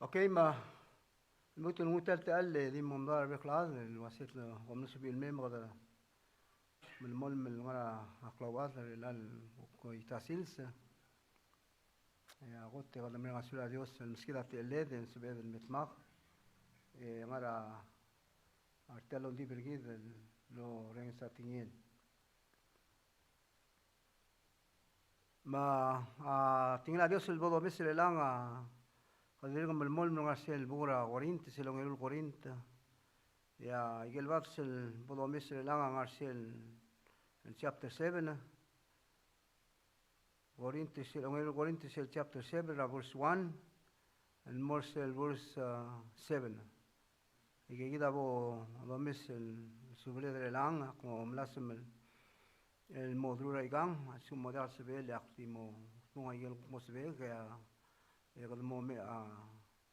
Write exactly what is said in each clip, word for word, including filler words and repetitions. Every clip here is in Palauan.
Okay, me a lmuut el nguu tia el techall e di mo mdar a rebek el chad el uase te kom mle suebek el mei me kede melemolem el ngar er a klauchad er chelecha el kuk ita sils. E a kot e kede mereng a sulel a Dios el meskid a techelled e ng sebeched el me dmak e ngar er a, a re tia el ongdibel er kid el orrenges a tekingel. Me a tekingel a Dios el bo domes er chelechang a, kede dirk melemolem el ngar er sel buk er a Korint, sel ongeru el Korint. E a ikel bades el bo domes er chelechang a ngar er sel, el chapter seven. Korint, sel ongeru el Korint, sel chapter seven, er a verse one el mo er sel verse, ah, seven. Aike kid a bo domes el subeled er chelechang, ak mo melasem el mo deruul er aikang, a lsekum ng mo diak el sebechel e ak di mo kdung a ikel kuk mo sebechek, e a, e kede mo me a,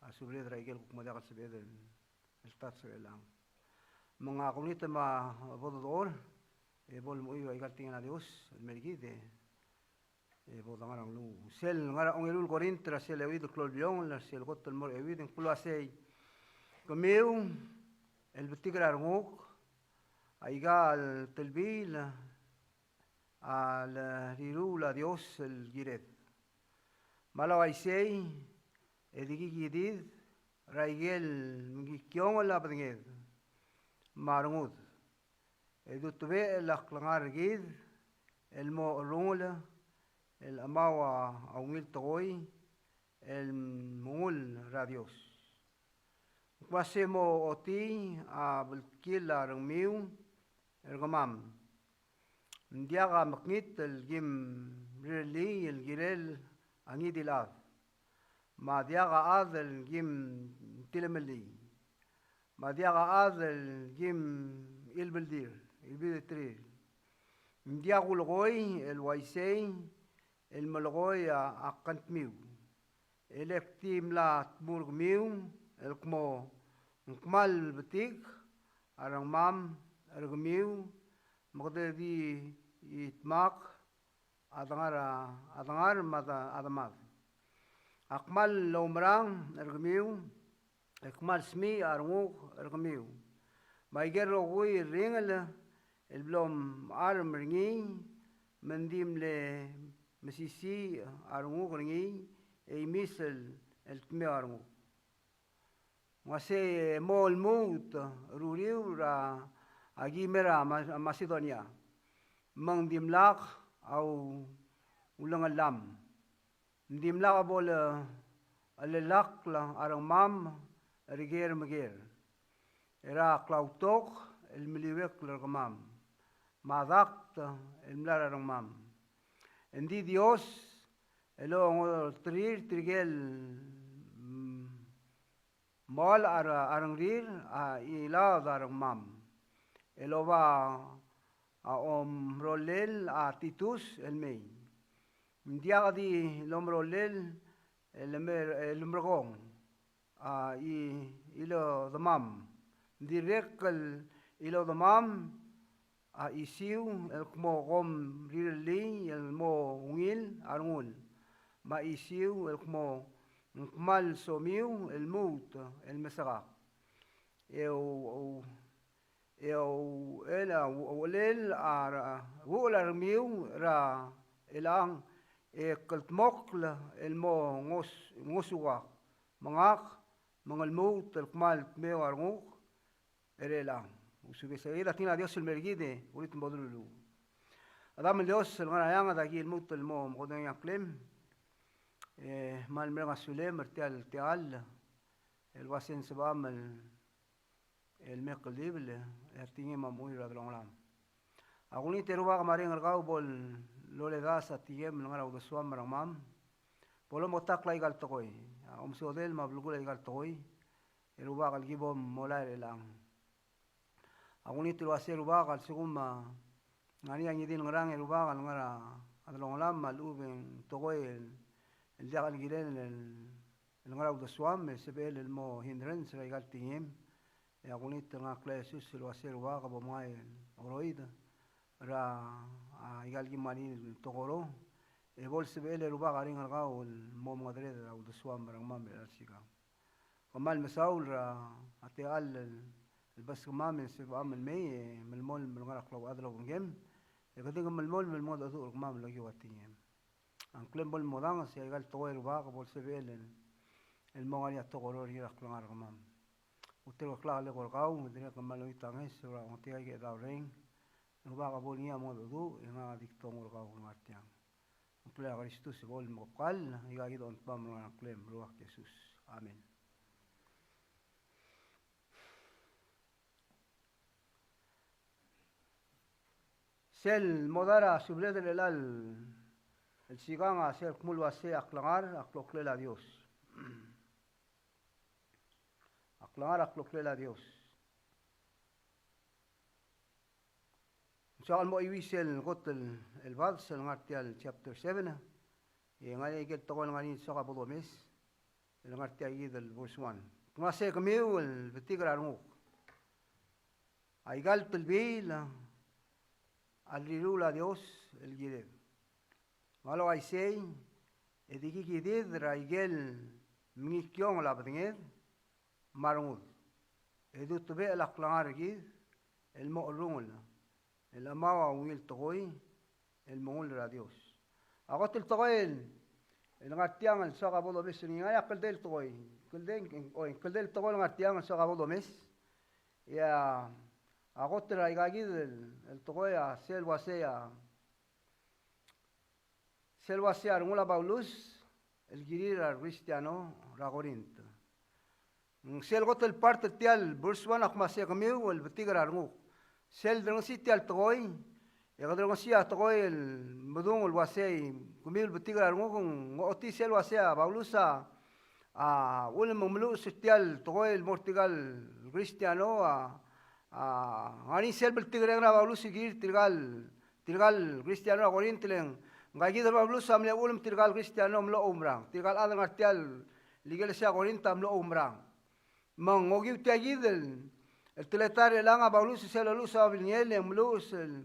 a subeled er a ikel kuk mo diak el sebeched el, el touch er chelechang. Me ng ak olengit me a bo dodechor e bo lemechuiu er aika el tekingel a Dios el mer kid e e bo dengar er a nglunguuch. Sel ngar er a ongeru el Korint er a sel euid el klou el bliongel, er sel kot el mo er a euid, e ng kmo el uasei, kemiu el betik er a renguk, aika el telbiil a leriruul a Dios el kired. Me a le uaisei, e di kikidid er a ikel mkikiongel a bedenged me a rengud. E dutebechel a klengar er kid el mo cherrungel el chemau a ungil tekoi el mengull er a Dios. Ng kmo uasei, mo ochotii a bltkil a rengmiu er kemam. Ng diak a mekngit el kim rirellii el kirel a ngii di el chad, me a diak a chad el kim tilemellii, me a diak a chad el kim ilbeldir, ilbidetrir. Ng diak kulekoi el uaisei el melekoi a, a kngtmiu. E le ak di mla dmu er kemiu el kmo ng kmal betik a rengmam er kemiu, me kede di dmak a dengar, a dengar me a de-, a demad. Ak kmal oumerang er kemiu, e kmal smiich a renguk er kemiu. Me aike el rokui el ringel el blo mecharm er ngii, me ng di mle mesisiich a renguk er ngii, e imis el, el dmeu a renguk. Ng uasei, e mo lmuut er uriul er a, a ki mei er a Ma-, Masedonia. Me ng dimlak a u-, ulengellam. Ng dimlak bo le, chelellakl a rengmam er ker me ker er a klautok el meliuekl er kemam, me a dakt el mla er a rengmam. Ng di Dios el ongeterir tirke el, mm, mol a re-, a rengrir a chilaod a rengmam el oba a omerolel a Titus el mei. Ng diak di lomerolel el mer-, el merkong a i-, ilodemam. Ng dirrek el ilodemam a chisiu el kmo kom rirellii el mo ungil a rengul, me a chisiu el kmo ng kmal somiu el lmuut el mesekak. E ou, ou, e ou, el a, uchelel a, uchul a rengmiu er chelechang, e kldmokl el mo ngos-, ngosukak, me ngak, me ng lmuut el kmal dmeu a renguk, er chelechang. Usubes er a tekingel a Dios el mer kid e, olengit me bo doluluuch. A Demam el Dios el ngar er a eanged, aki lmuut el mo mekedong a ngklem, e kmal mereng a sulem er tia el techall el uase ng sebecham el, el me kldibel e a tekingem a mo er a delongelam. Ak olengit e Rubak me a Reng er kau bo loledaes a tekingem el ngar er a uldesuam me a rengmam. Bo lomeketakl aika el tekoi, a omesodel me a belkul aika el tekoi, e Rubak el ki bo molae er chelechang. Ak olengit el uase Rubak a lsekum a ngar er ngii a ngii di el ngerang e Rubak el ngar er a delongelam me a lechub e ng tekoi el, el diak el kirel el, el ngar er a uldesuam, e sebechel el mo hindrance er aika el tekingem. E ak olengit er ngak el Jesus el uase Rubak bo mengai el oroid er a, a, aika el kim ngar er ngii el tekoi, e bo lsebechel e Rubak a ringel er kau el mo mengedereder a uldesuam er kemam er chelecha el sikang. Kmal mesaul er a techall el, el beskemam e sebecham el mei e melemolem el ngar er a klauchad el obengkem, e kede melemolem el mo mengedecheduch er kemam el okiu a tekingem. A ngklem bo lemodanges e aika el tekoi e Rubak bo lsebechel el, el mo ngar er ngii a tekoi er a klengar er kemam. Ulterekokl el eko er kau, me dirrek el kmal ongit a ngeso er a ongetik aika el daureng. Rubak a bo lengii a mengedecheduch, e ngak a di kdonguu er kau el ngar tiang. Ng klel a Kristus e bo lemekebkall, aika kid a ongtemam el ngar er a ngklem, Rubak Jesus. Amen. Sel mo dart a subeled er chelecha el sikang a sel kmo el uasei a klengar a kloklel a Dios. A klengar a kloklel a Dios. Ng soak el mo chuieuii sel kot el, el verse el ngar tia el chapter seven. E ngar er ngii a ikel tekoi el ngar er ngii el soak a bo domes el ngar tia kid el verse one. Ng uasei kemiu el betik er a renguk, aika el telbiil a leriruul a Dios el kired. Me a le uaisei, e di kikidid er a ikel mengikiongel a bedenged me a rengud, e dutebechel a klengar er kid el mo cherrungel el chemau a ungil tekoi el mengull er a Dios. A kot el tekoi el, el ngar tiang el soak a bo domes er ngii, ngar er ngii a kldei el tekoi, kldei, oi, kldei el tekoi el ngar tiang el soak a bo domes. E a kot er aika kid el, el tekoi a sel uasei a, sel uasei a rengul a Paulus el kirir a rekristiano er a Korint. Ng sel kot el part er tia el verse one a kmo uasei kemiu el betik er a renguk. Sel dorengesii tia el tekoi, e kede dorengesii a tekoi el medung el uasei kemiu el betik er a renguk, ng ochotii sel uasei a Paulus a, a uchul me ng meluches er tia el tekoi el mo er tirka el kristiano a, a, ngar er ngii sel bltikerreng er a Paulus el kirir tirka el, tirka el kristiano er a Korint, le ng, ngka kid er a Paulus a mle uchul me tirka el kristiano a mlo oumerang. Tirka el chad el ngar tia el ikelesia er a Korint a mlo oumerang. Me ng okiu tia kid el, el teletael er chelechang a Paulus sel loluches a babilngel e ng meluches el,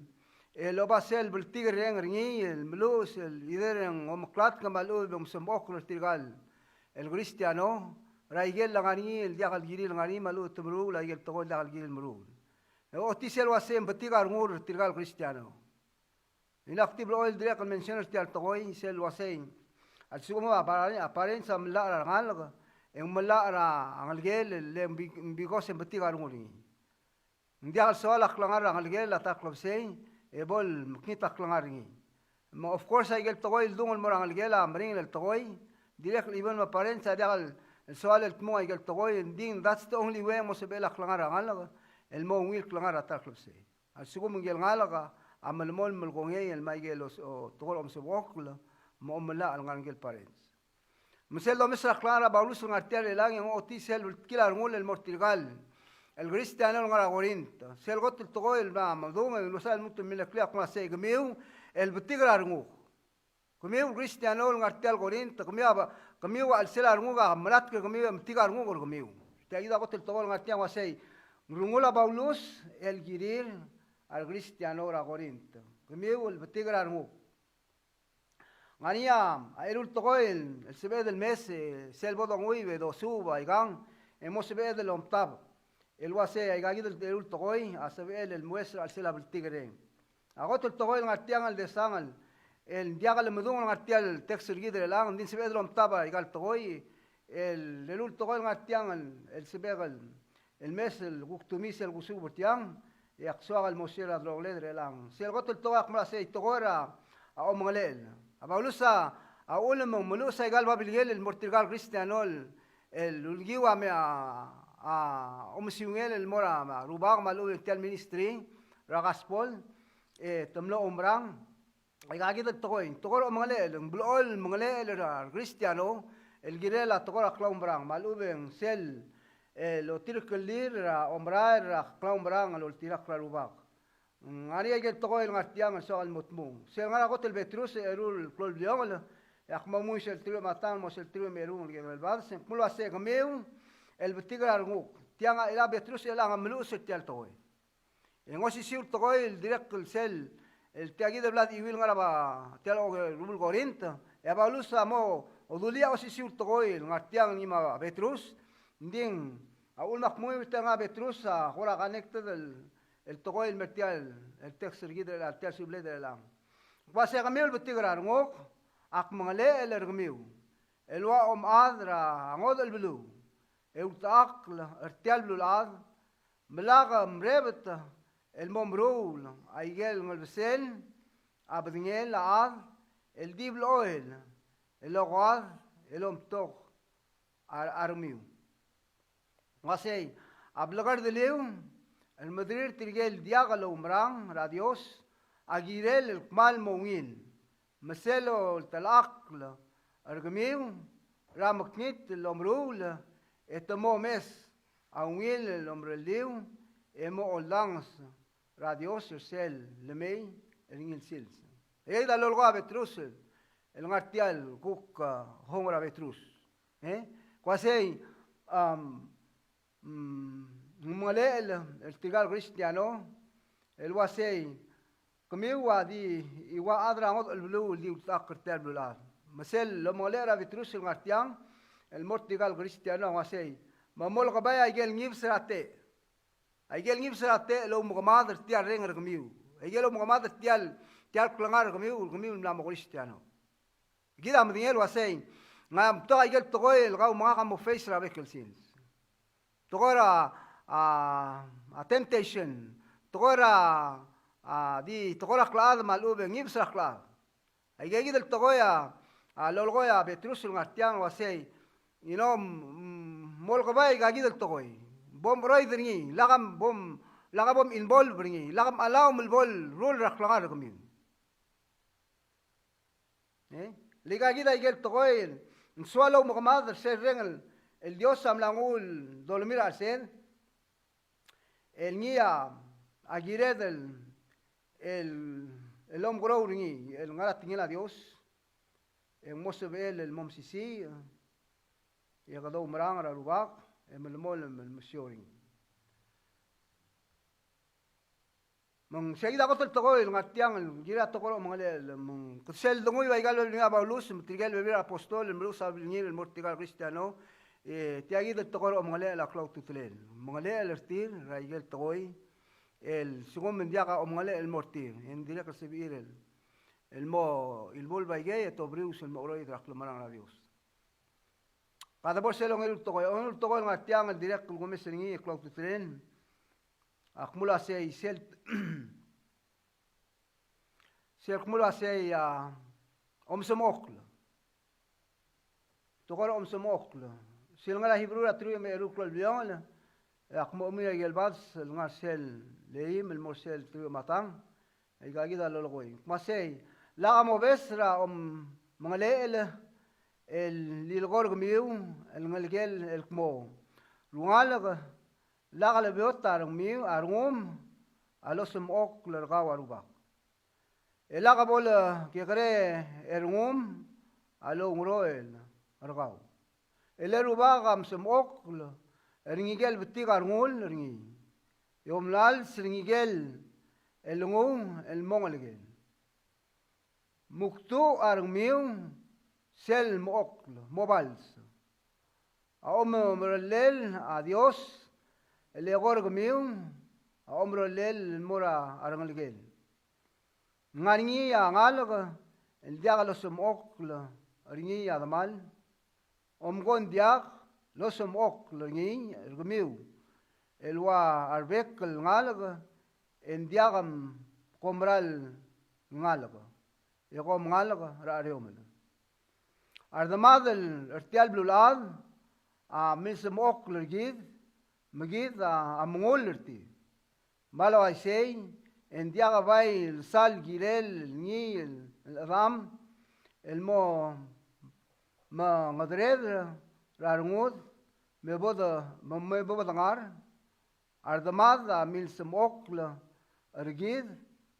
el oba sel bltikerreng er ngii, el meluches el either e ng omeklatk me a lechub e ng mesmechokl er tirka el, el kristiano er a ikel ngar er ngii el diak el kirir el ngar er ngii me a lechub e te meruul a ikel tekoi el diak el kirir el meruul. E ochotii sel uasei ng betik a rengul er tirka el kristiano. Ngak a di blechoel dirrek el mention er tia el tekoi, sel uasei a lsekum a pare-, a parents a mellach er a rengalek, e ng mellach er a ngelekel, le ng bi-, ng because e ng betik a rengul er ngii. Ng diak el soal a klengar er a ngelekel a ta el klebesei, e bo lemekngit a klengar er ngii. Me of course, a ikel tekoi el dung el mo er a ngelekel a meringel el tekoi, dirrek el even me a parents a diak el soal el dmung a ikel tekoi, e ng di that's the only way e ng mo sebechel a klengar er a rengalek el mo ungil klengar er a ta el klebesei. A lsekum ngike el ngalek a melemolem el kongei el mei a ikel os-, o, tekoi el omesebechokl me a omellach el ngar er ngike el parents. Me sel domes er a klengar er a Paulus el ngar tia el chelechang e ng ochotii sel bltkil a rengul el mo er tirka el kristiano el ngar er a Korint. Sel kot el tekoi el mla medung e ng uasei a lmuut el milekoi a kmo uasei kemiu el betik er a renguk. Kemiu el kristiano el ngar tia el Korint, kemiu a, kemiu a chelsel a renguk a melatk er kemiu e metik a renguk er kemiu. Tia kid a kot el tekoi el ngar tiang uasei ng rengul a Paulus el kirir a rekristiano er a Korint. Kemiu el betik er a renguk. Ngar er ngii a eru el tekoi el sebeched el mes, e sel bo donguiu e dosuub a ikang, e mo sebeched el omtab el uasei aika kid el eru el tekoi a sebechel el mues er a chelsel a bltikerreng. A kot el tekoi el ngar tiang el desang el, el diak el medung el ngar tia el text er kid er chelechang, ng di ng sebeched el omtab a ika el tekoi, el, el eru el tekoi el ngar tiang el, el sebechek el, el mes el kuk tumii sel kusuub er tiang, e ak soak el mo share a delongeled er chelechang. Sel kot el tekoi a kmo uasei tekoi er a, a omengelechel. A Paulus a, a uchul me ng meluches a ika el babilngel el mo er tirka el kristiano el, el ulekiu a me a, a omesiungel el mo er a, a Rubak me a lechub e ng tia el ministry er a gospel, e te mlo oumerang. Aika kid el tekoi, tekoi er a omengelechel, ng blechoel el mengelechel er a rekristiano el kirel a tekoi er a klaumerang me a lechub e ng sel, e, lotirekellir er a omerael er a klaumerang el oltirakl er a Rubak. Ng ngar er ngii a ikel tekoi el ngar tiang el soak el mo dmung. Sel ngar er a kot el Petrus, eru el klou el bliongel, e ak mo mui sel teruich me a tang el mo sel teruich me a eru el kekerei el verse, e ng kmo uasei kemiu el betik er a renguk. Tiang a chelecha Petrus el chelechang a meluches er tia el tekoi. E ng osisiu el tekoi el dirrek el sel, el tia kid el bla dechuiuii el ngar er a tia el rubekul Korint, e a Paulus a mo dulii a osisiu el tekoi el ngar tiang el ngii me a Petrus, ng di a ulemakmui er tia el ngar er a Petrus a kora connected el, el tekoi el mer tia el, el text er kid er tia el sublet er chelechang. Ng uasei, kemiu el betik er a renguk, ak mengelechel er kemiu el ua omechad er a ngodech el beluu, e ultechakl er tia el beluulechad, me lak mrebet el mo meruul a ikel ngelbesel a bedengel a chad el di blechoel el okoad el omtok a, a rengmiu. Ng uasei, a blekerdeliu el mederir tirke el diak loumerang er a Dios a kirel el kmal mo ungil, me sel oltelechakl er kemiu er a mekngit el omeruul, e te mo omes a ungil el omerelliu, e mo oldanges er a Dios er sel lemei el ngii el sils. E a lolekoi a Petrus el ngar tia el kuk, a, hong er a Petrus. E? Ng uasei, am, mm, ng mengelechel er tirka el Kristiano el uasei, kemiu a di ua chad er a ngodech el beluu el di ultechakl er tia el beluulechad. Me sel lomengelechel er a Petrus el ngar tiang el mo er tirka el Kristiano a uasei, me molkebai a ikel ngibes er a tech. A ikel ngibes er a tech el oumekemad er tia el reng er kemiu. A ikel oumekemad er tia el, tia el klengar er kemiu, kemiu el mla mo Kristiano. Kid a medengei el uasei, ng mtok a ikel tekoi el kau me ngak a mo face er a bek el sils. Tekoi er a, a, a temptation. Tekoi er a, a, di, tekoi er a klechad me a lechub e ngibes er a klechad. Aika kid el tekoi a, a, lolekoi a Petrus el ngar tiang el uasei, you know, mm, molkebai aika kid el tekoi. Bo mcheroid er ngii, lak bom, lak bom involve er ngii, lak allow me bo leruul er a klengar er kemiu. E? Le aika kid a ikel tekoi, ng soal oumekemad er sel reng el, el Dios a mla nguu el dolemir a chelsed. El ngii a, a kired el, el, el omekeroul er ngii, el ngar er a tekingel a Dios, e ng mo sebechel el mo mesisiich, e kede oumerang er a Rubak, e melemolem el mesiou er ngii. Me ng sei kid a kot el tekoi el ngar tiang el kirel a tekoi er a omengelechel, me ng kid sel denguu a ikal bebil er ngii a Paulus, me tirkel bebil er a apostol, el meluches a bebil er ngii el mo er tirkal Kristiano, e tia kid el tekoi er a omengelechel a klou a ultutelel. Omengelechel er tir er a ikel tekoi, el sekum ng diak a omengelechel el mo er tir, e ng dirrek el sebechir el, el mo involve a ikei, e te obrius el mo cheroid er a klemerang er a Dios. Kede bo er sel ongeru el tekoi, ongeru el tekoi el ngar tiang el dirrek el kumes er ngii e klou a ultutelel. Ak mlo uasei sel, sel kmo uasei a, omesemechokl. Tekoi er a omesemechokl. Sel ngar er a Hebrew er a teruich me a eru el klou el bliongel, e ak mo chemuiu a ikel bades el ngar sel leim el mo er sel teruich me a tang. Aika kid a lolekoi. Kmo uasei, lak mobes er a omengelechel el lilekoi er kemiu el ngelekel el kmo, rengalek, lak lebeot a rengmiu, a rengum a losemechokl er kau a Rubak. E lak bo lekekerei e rengum a loungeroel er kau. E le Rubak a mesemechokl er ngikel betik a rengul er ngii, e omlals er ngikel el nguu el mo ngelekel. Mukduch a rengmiu sel mechokl, mobals. A omerellel a Dios el eko er kemiu a omerellel el mo er a rengelekel. Ng ngar er ngii a ngalek el diak losemechokl er ngii a demal, omko ng diak losemechokl er ngii er kemiu el ua rebek el ngalek, e ng diak kom mera el ngalek, e kom ngalek er a chereomel. A redemad el er tia el beluulechad a milsemechokl er kid, me kid a mengull er tir. Me a le uaisei, e ng diak bai lsal kirel ngii el chedam el mo mengedereder er a rengud me bo de, me, me bo de ngar. A redemad a milsemechokl er kid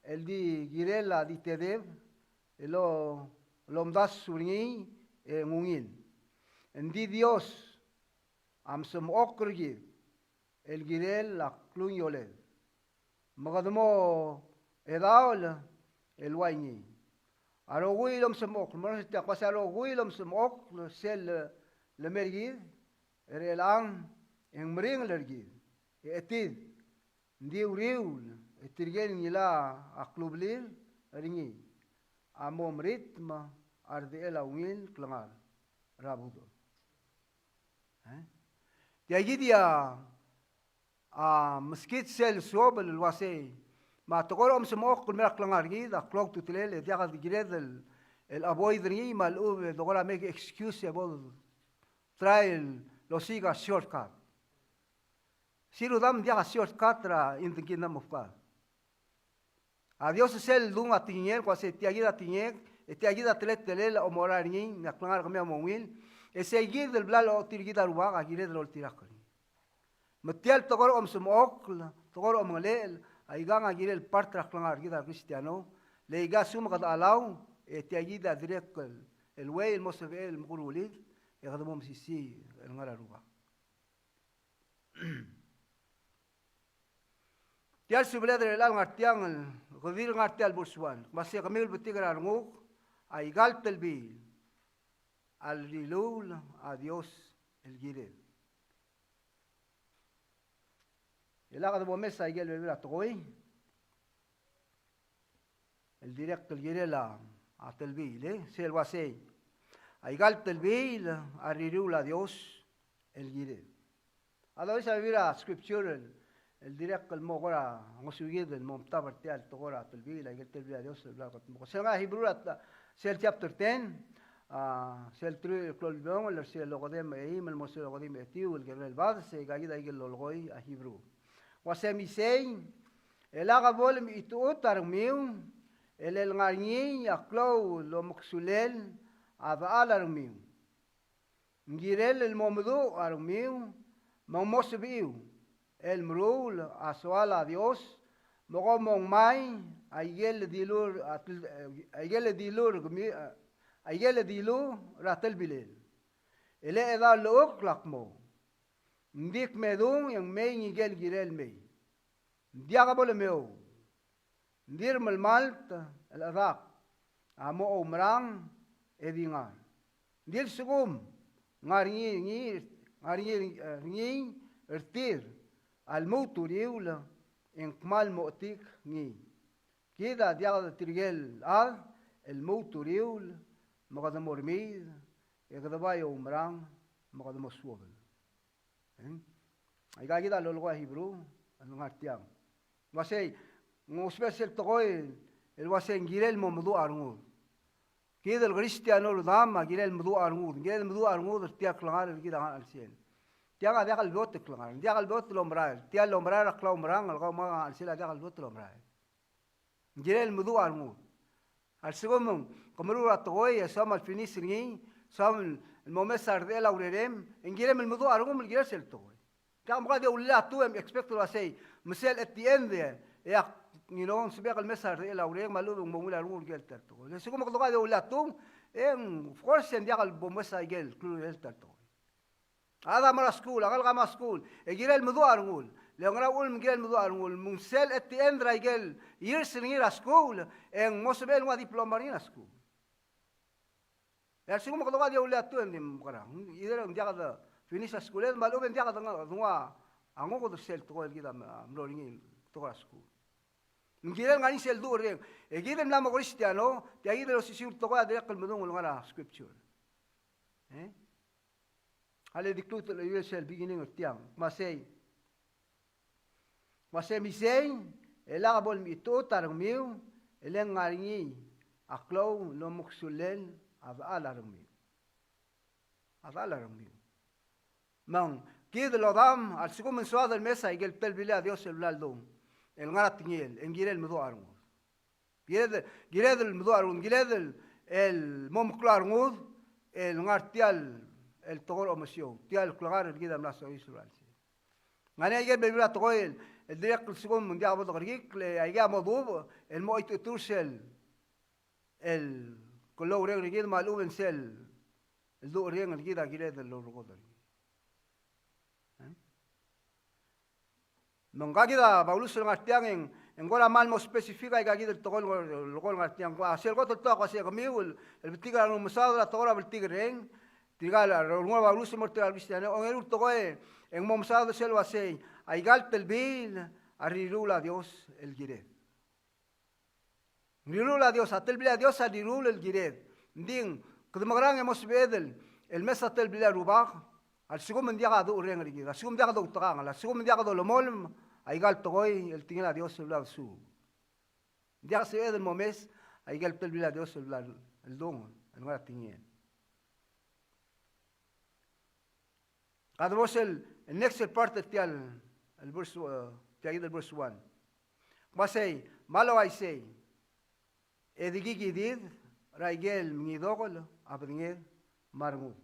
el di kirel a di tedeb el o, el omdasu er ngii e ng ungil. Ng di Dios a mesemechokl er kid el kirel a klungioled. Me kede mo chedaol el ua ngii. A rokui el omesemechokl, mo er tia el kmo se a rokui el omesemechokl, sel le, le mer kid, er chelechang, e ng meringel er kid, e chetid, ng di uriul, e tirke el ngilai a klublir er ngii, a mo meritm a redechel a ungil klengar er a budech. E? Tia kid a, a meskid sel suobel el uasei, me a tekoi er a omesemechokl el mer a klengar er kid, a klou a ultutelel, e diak de kired el, el avoid er ngii, me a lechub e de kora make excuse e bo try el osiik a shortcut. Sel rudam ng diak a shortcut er a in the kingdom of God. A Dios sel dung a tekingek, el kmo se tia kid a tekingek, e tia kid a teletelel a omorael er ngii, me a klengar er kemiu a mo ungil, e sei kid el bla lochotii er kid a Rubak a kired el oltirakl er ngii. Me tia el tekoi er a omesemechokl, tekoi er a omengelechel, aikang a kirel part er a klengar er kid a Kristiano, le aika a lsekum kede allow, e tia kid a dirrek el, el way el mo sebechel el mekeruulid, e kede mo mesisiich el ngar er a Rubak. Tia el subeled er chelechang el ngar tiang el, kede di ngar tia el verse one. Me se kemiu el betik er a renguk, aika el telbiil a riruul a Dios el kired. E lak de bo mes aike el bebil er a tekoi el dirrek el kirel a, a telbiil, e? Sel uasei, aika el telbiil a riruul a Dios el kired. Otherwise a bebil er a scripture el, el dirrek el mo kora ngosukid el mo omtab er tia el tekoi er a telbiil, aike el telbiil a Dios el bla kot mo. Sel ngar er a Hebrew er a, sel chapter ten, a, sel teruich el klou el bliongel, er sel okedei me a eim el mo sel okedei me a etiu el kirel el bades, e aika kid a ikel lolekoi a Hebrew. Uasei me sei, e lak bo lemechitechut a rengmiu, e le ngar er ngii a klou el omeksulel a dechal a rengmiu. Ng kirel el mo meduch a rengmiu, me ng mo sebechiu el meruul a soal a Dios, me kom mo ngmai aike el dilu er a tel-, aike el dilu er kemiu, aike el dilu er a telbilel. E le chedaol llechukl a kmo, ng di kmedung e ng mei ngike el kirel mei. Ng diak bo lemeoud. Ng di remelemalt el chedak a mo oumerang e di ngar. Ng di lsekum ng ngar er ngii, ngii, ng ngar er ngii, eh, ngii er tir a lmuut uriul e ng kmal mo chetik ngii. Kid a diak de tirke el chad el lmuut uriul me kede mo remiid e kede bai oumerang me kede mo suobel. E? Aika kid a lolekoi a Hebrew el ngar tiang. Uasei, ng ousbech sel tekoi el uasei ng kirel mo meduch a rengud. Kid el Kristiano el rudam a kirel meduch a rengud, ng kirel meduch a rengud er tia el klengar el kid a ngar er a chelsel. Tiang a diak el beot el klengar, ng diak el beot el omerael. Tia el omerael er a klaumerang el kau me ngak a ngar er a chelsel a diak el beot el omerael. Ng kirel meduch a rengud. A lsekum ke meruul a tekoi e soam el finish er ngii, soam el mo mes a redechel a urerem, e ng kirem el meduch a rengum el kirel sel tekoi. Diak mekera di oulel a tu e expect el uasei, me sel at the end e, e ak, you know, ng sebechek el mes a redechel a urerem, me a lechub e ng mo ungil a rengul el kirel tia el tekoi. A lsekum kede di oulel a tu, e ng, of course, e ng diak el bo mes a ikel klou el kirel tia el tekoi. A chad a mo er a skuul, a ngalek a mo er a skuul, e kirel meduch a rengul. Le ngera uchul me ng kirel meduch a rengul? Me ng sel at the end er a ikel years er ngii er a skuul, e ng mo sebechel el nguu a diploma er ngii er a skuul. E a lsekum kede di oulel a tu e ng di mekerang. Either ng diak de finish a skuul, me a lechub e ng diak de nguu a nguu a kuk sel tekoi el kid a mlo er ngii el tekoi er a skuul. Ng kirel ngar er ngii sel duch el reng. E kid el mla mo Kristiano, tia kid el osisiu el tekoi a dirrek el medung el ngar er a scripture. E? A le di klou el ua sel beginning er tiang. Me sei. Me sei me sei, e lak bo lemechitechut a rengmiu, e le ng ngar er ngii a klou el omeksulel a dechal a rengmiu. A dechal a rengmiu. Me ng kid el odam, a lsekum ng soad el mes a ikel telbilel a Dios el bla ledung el ngar er a tekingel, e ng kirel meduch a rengud. Kired, kired el meduch a rengud, kired el, el mo meklou a rengud, el ngar tia el, el tekoi er a omesiou, tia el klengar el kid a mla soiseb er a chelsel. Ngar er ngii a ikel bebil er a tekoi el, el dirrek el lsekum ng diak bo dekerekikl, e aike a mo dubech el mo choitechut er sel, el klou el reng er kid me a lechub e ng sel, el duch el reng er kid a kired el lolekoi er ngii. E? Me ng ka kid a Paulus el ngar tiang e ng, E ng kora kmal mo specific aika kid el tekoi el, el, el ngar tiang. Kua, sel kot el tekoi a kua se kemiu el, el betik er a rengul mesaod er a tekoi er a bltikerreng, tirka el, el rengul a Paulus el mo er tirka el Kristiano, ongeru el tekoi e ng mo mesaod er sel uasei, aika el telbiil a riruul a Dios el kired. Riruul a Dios, a telbilel a Dios a riruul el kired. Ng di, kede mekerang e mo sebeched el, el mesa telbilel a Rubak, a lsekum ng diak a dourreng er kid, a lsekum ng diak doutekangel, a lsekum ng diak dolemolem aika el tekoi el tekingel a Dios el bla desuub. Ng diak sebeched el mo mes aika el telbilel a Dios el bla, el dongel, el ngar er a tekingel. Kede mo er sel, el next el part er tia el, el verse, eh, tia kid el verse one. Kmo sei, me a le uaisei, e di kikidid er aike el mengidokel a bedenged me a rengud.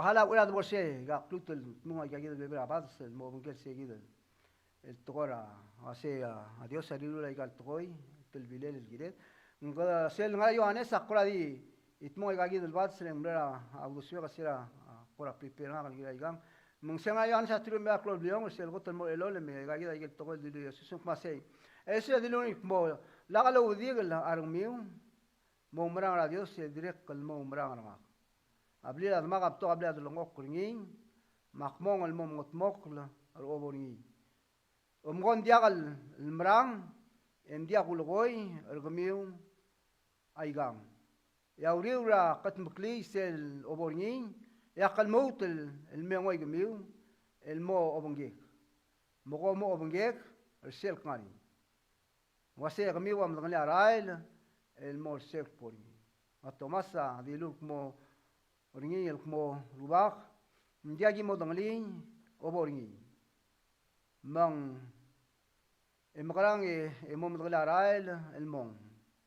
Ojalá a uchei er a debo er sei, e ak lmuut el dmung aika kid el bebil er a bades el mo obengkel sei kid el, el tekoi er a, a sei a, a Dios a riruul aika el tekoi, telbilel el kired. Ng kede sel ngar er a Ioanes a kora di, e dmung aika kid el bades el mla er a, a uldesuek a sel, a, kora prepare er ngak el kirel aikang. Me ng sel ngar er a Ioanes a teruich me a eai el klou el bliongel, sel kot el mo er a elolem, e aika kid aike el tekoi el dilu a Jesus el kmo sei. E sel dilu el kmo, lak louedikel a rengmiu, moumerang er a Dios e dirrek el moumerang er ngak. A blil a Demak a betok a blil a delengchokl er ngii, me a kmong el mo mengedmokl er a obo er ngii. Omko ng diak el merang, e ng diak kulekoi er kemiu aikang. E a uriul er a kedmeklii sel obo er ngii, e ak lmuut el, el mengoi kemiu, el mo obengkek. Me kom mo obengkek er sel kngar er ngii. Uasei kemiu a medengelii a rael el mo er sel kbo er ngii. A Tomas a dilu el kmo er ngii el kmo, Rubak, ng diak ki mo dengelii obo er ngii. Me ng, e mekerang e, e mo medengelii a rael el mong?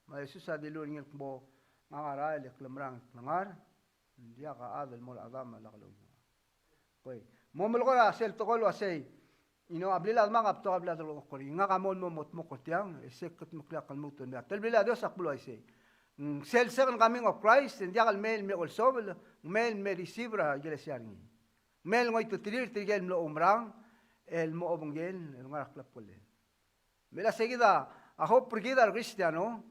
Me a Jesus a dilu er ngii el kmo, ngak a rael e klemerang e klengar, ng diak a chad el mo er a Chedam a lak louid. Koi. Mo melekoi er a sel tekoi el uasei, you know, a blil a Demak a betok a blil a delengchokl er ngii. Ngak a mo el mo mengedmokl er tiang, e se el kedmeklii a lmuut el mei. A telbilel a Dios a kmo uaisei. Ng sel second coming of Christ, e ng diak el mei el me olsobel, ng mei el me receive er a ikelesia er ngii. Ng mei el ngoititerir tirke el mlo oumerang el mo obengkel el ngar er a klebkellel. Me a sei kid a hope er kid el Kristiano,